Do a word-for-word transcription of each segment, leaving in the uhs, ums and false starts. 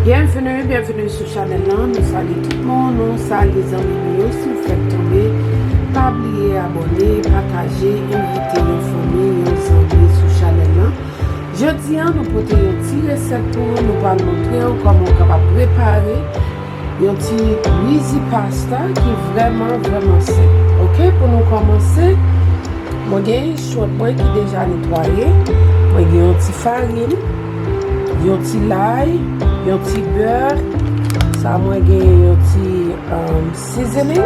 Byenveni, byenveni sou chanèl lan. Nou salye tout moun, nou salye zanmi nou yo. Si w fèk tonbe, pa bliye abòne, pataje, envite yon fanmi, yon zanmi sou chanèl lan. Jodi a, nou pote yon ti resèt pou ou. Nou pral montre w kòman w kapab prepare yon ti greasy pasta ki vrèman, vrèman senp. Oke, pou nou kòmanse, mwen gen shrimp mwen ki deja netwaye. Mwen gen yon ti farin, yon ti lay, yon ti bè. Sa mwen gen yon ti, um, seasoning.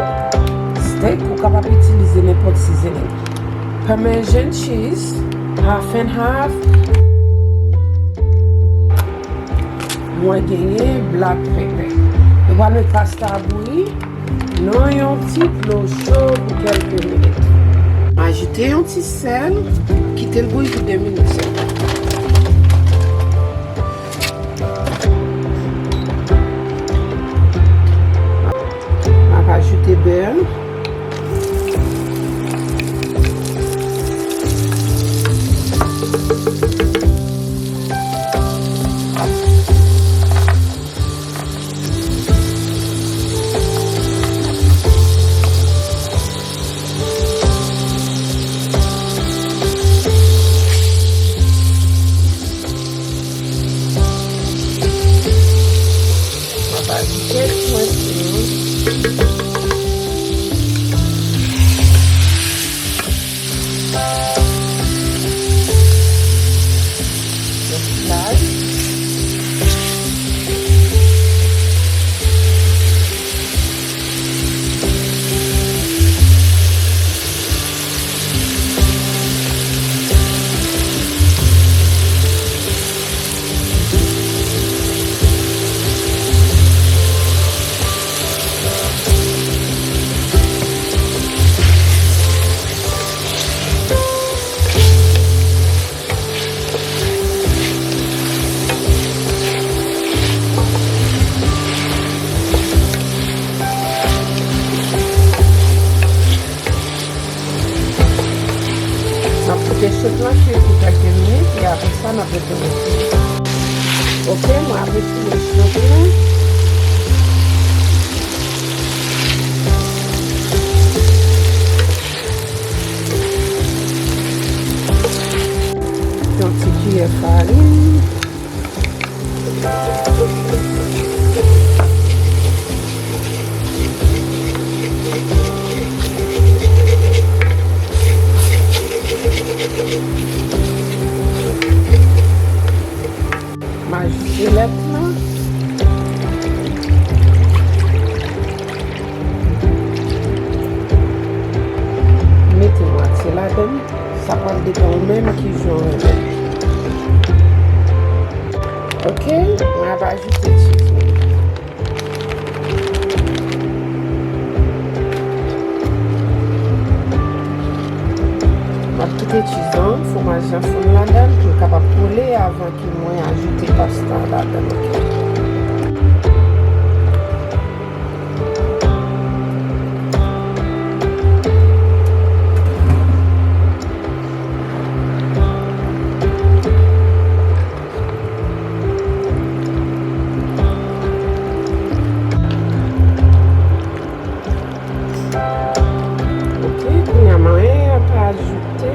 Steak, ou kapab itilize nenpòt seasoning. Parmesan cheese, half and half. Mwen genyen black pepper. Nou pral met pasta a bouyi nan yon ti dlo cho pou kèlke minit. Ajoute yon ti sèl, kite l bouyi pou de minit sèlman. M ap ajoute bè. M ap ajoute shrimp yo. Yon ti lay. N ap kite shrimp lan kwi pou kèlke minit, e apre sa, n ap retounen. Oke, mwen ap retire shrimp lan. Yon ti kiyè farin. M ajoute lèt lan. Mete mwatye ladann. Sa pral depann ou menm kijan w renmen. Oke, mwen ap ajoute cheese mwen. M ap kite cheese lan, fwomaj lan fonn ladann pou l kapab kole avan ke mwen ajoute pasta ladann, oke? Oke, kounye a mwen ap ajoute.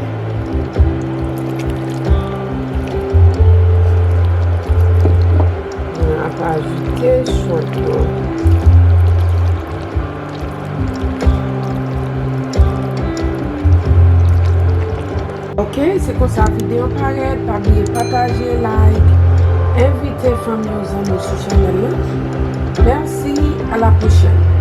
Mwen ap ajoute shrimp mwen. Oke, se konsa videyo parèt. Pa bliye pataje, like, envite fanmi w, zanmi w sou chanèl la. Mèsi, a la pwochèn.